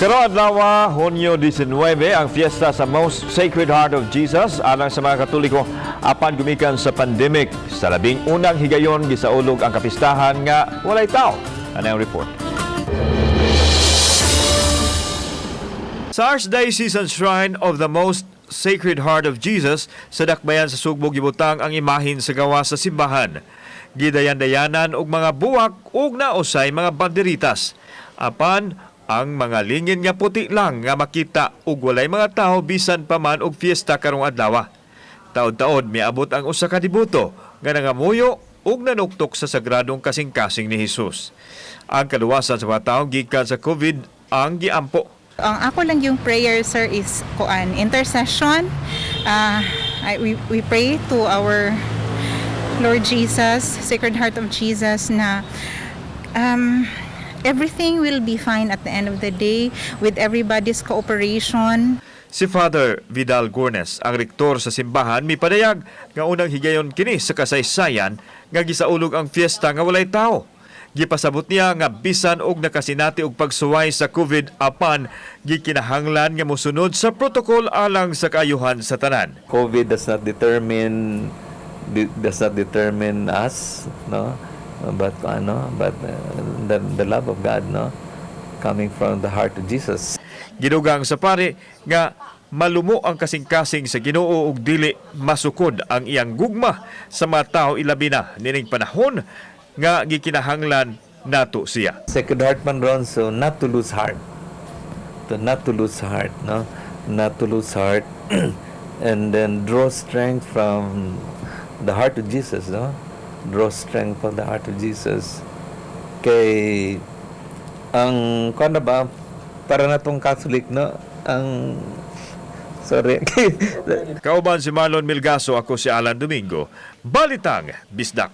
Karong adlaw, Hunyo 19, ang fiesta sa Most Sacred Heart of Jesus alang sa mga Katoliko apan gumikan sa pandemic. Sa labing unang higayon, gisaulog ang kapistahan nga walay tao. Ano ang report? Sa Archdiocesan Shrine of the Most Sacred Heart of Jesus sa Dakbayan sa Sugbo, gibutang ang imahin sa gawas sa simbahan. Gidayan-dayanan og mga buwak ug nausay mga banderitas. Apan ang mga lingin nga puti lang nga makita ug walay mga tao bisan pa man og fiesta karong adlaw. Taod-taod miabot ang usa ka deboto nga nangamuyo ug nanuktok sa sagradong kasing-kasing ni Jesus. Ang kaluwasan sa mga tao gikan sa COVID ang giampo. Ang ako lang yung prayer, sir, is kuan, intercession. We pray to our Lord Jesus, Sacred Heart of Jesus, na everything will be fine at the end of the day with everybody's cooperation. Si Father Vidal Gornes, ang rektor sa simbahan, mipadayag nga unang higayon kini sa kasaysayan nga gisaulog ang fiesta nga walay tao. Gipasabot niya nga bisan og nakasinati og pagsuway sa COVID, apan gikinahanglan nga mosunod sa protocol alang sa kaayuhan sa tanan. COVID does not determine us, no? But ano, but the love of God, no? Coming from the heart of Jesus. Gidugang sa pari nga malumo ang kasing-kasing sa Ginoo ug dili masukod ang iyang gugma sa mga tao, ilabi na nining panahon nga gikinahanglan nato siya. Sacred Heart man ron, so not to lose heart. To not to lose heart, no? Not to lose heart and then draw strength from the heart of Jesus, no? Draw strength from the heart of Jesus. Kay ang kuan na ba, para na tong Catholic, no? Ang sorry. Kauban si Marlon Milgaso, ako si Alan Domingo. Balitang Bisdak.